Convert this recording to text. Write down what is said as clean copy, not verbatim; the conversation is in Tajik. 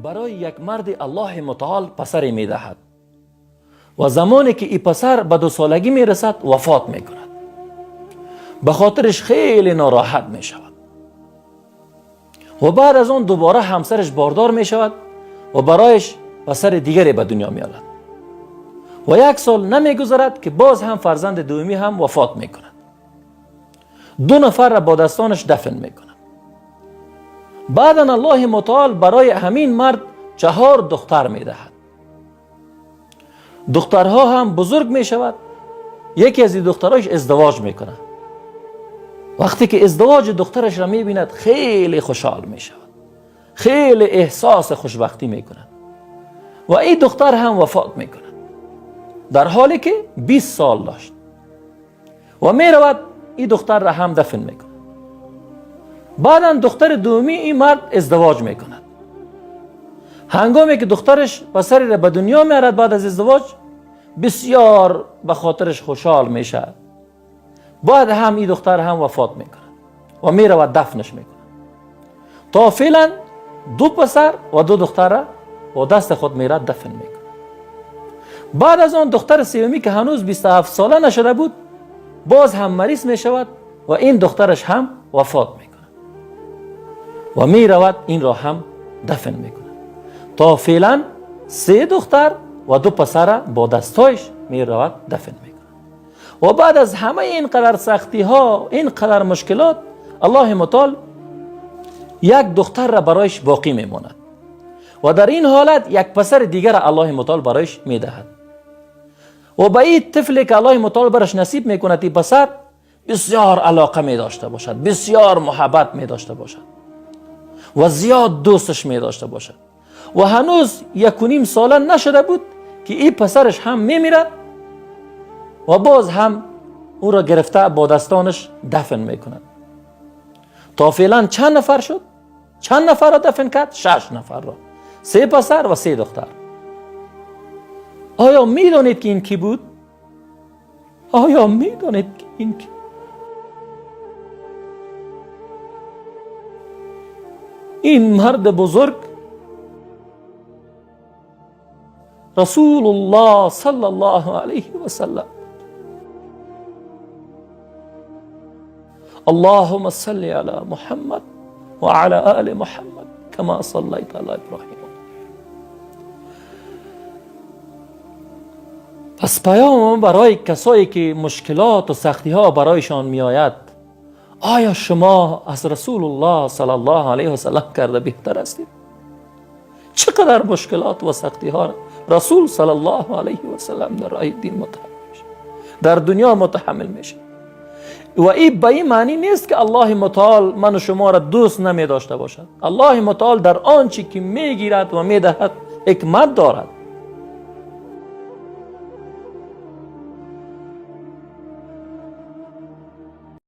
Барои як марди Аллоҳи мутаол писаре медиҳад ва замоне ки ин писар ба 2 солагӣ мерасад, вафот мекунад. Ба хотираш хеле нороҳат мешавад ва баъд аз он дубора ҳамсараш бордор мешавад ва барояш писари дигаре ба дунё меорад ва як сол намегузарад, ки боз ҳам фарзанди дуюмӣ ҳам вафот мекунад. Ду нафарра бо дастонаш дафн мекунад. Баъдан Аллоҳи мутаол барои ҳамин мард чаҳор духтар медиҳад. Духтарҳо ҳам бузург мешавад. Яке аз ин духтарош издивоҷ мекунад. Вақте ки издивоҷи духтарашро мебинад, хеле хушҳол мешавад, хеле эҳсоси хушбахтӣ мекунад ва ин духтар ҳам вафот мекунад, дар ҳоле ки 20 сол дошт, ва меравад, ин духтарро ҳам дафн мекунад. Баъдан духтари дуюмӣ ин мард издивоҷ мекунад. Ҳангоме ки духтараш писареро ба дунё меорад баъд аз издивоҷ, бисёр ба хотираш хушҳол мешавад. Баъд ҳам ин духтар ҳам вафот мекунад ва меравад, дафнаш мекунад. То феълан ду писар ва ду духтарра бо дасти худ мерад, дафн мекунад. Баъд аз он духтари сеюмӣ, ки ҳанӯз 27 сола нашуда буд, боз ҳам мариз мешавад ва ин духтараш ҳам вафот мекунад ва меравад, инро ҳам дафн мекунад. То феълан се духтар ва ду писара бо дастҳояш меравад, дафн мекунад. Ва баъд аз ҳамаи ин қадар сахтиҳо, ин қадар мушкилот, Аллоҳи мутаол як духтарра барояш боқӣ мемонад ва дар ин ҳолат як писари дигара Аллоҳи мутаол барояш медиҳад. Ва ба ин тифле ки Аллоҳи мутаол бараш насиб мекунад, ин писар бисёр алоқа медошта бошад, бисёр муҳаббат медошта бошад ва зиёд дӯсташ медошта бошад. Ва ҳанӯз 1.5 сола нашуда буд, ки ин писараш ҳам мемирад ва боз ҳам ӯро гирифта, бо дастонаш дафн мекунад. То феълан чанд нафар шуд? Чанд нафарро дафн кард? Шаш нафарро: се писар ва се духтар. Оё медонед, ки ин кӣ буд? Оё медонед, ки ин кӣ? Ин марди бузург Расулуллоҳ саллаллоҳу алайҳи васаллам. اللهم صل على محمد وعلى آل محمد كما صليت على إبراهيم. پس پیام برای کسایی که مشکلات و سختی ها برایشان میآید: آیا شما از رسول الله صلی الله علیه و سلم کرده بهتر هستید؟ چقدر مشکلات و سختی ها رسول صلی الله علیه و سلم در راه دین متحمل میشه، در دنیا متحمل میشه. و این به این معنی نیست که الله متعال من و شما را دوست نمی داشته باشد. الله متعال در آنچه که میگیرد و میدهد حکمت دارد.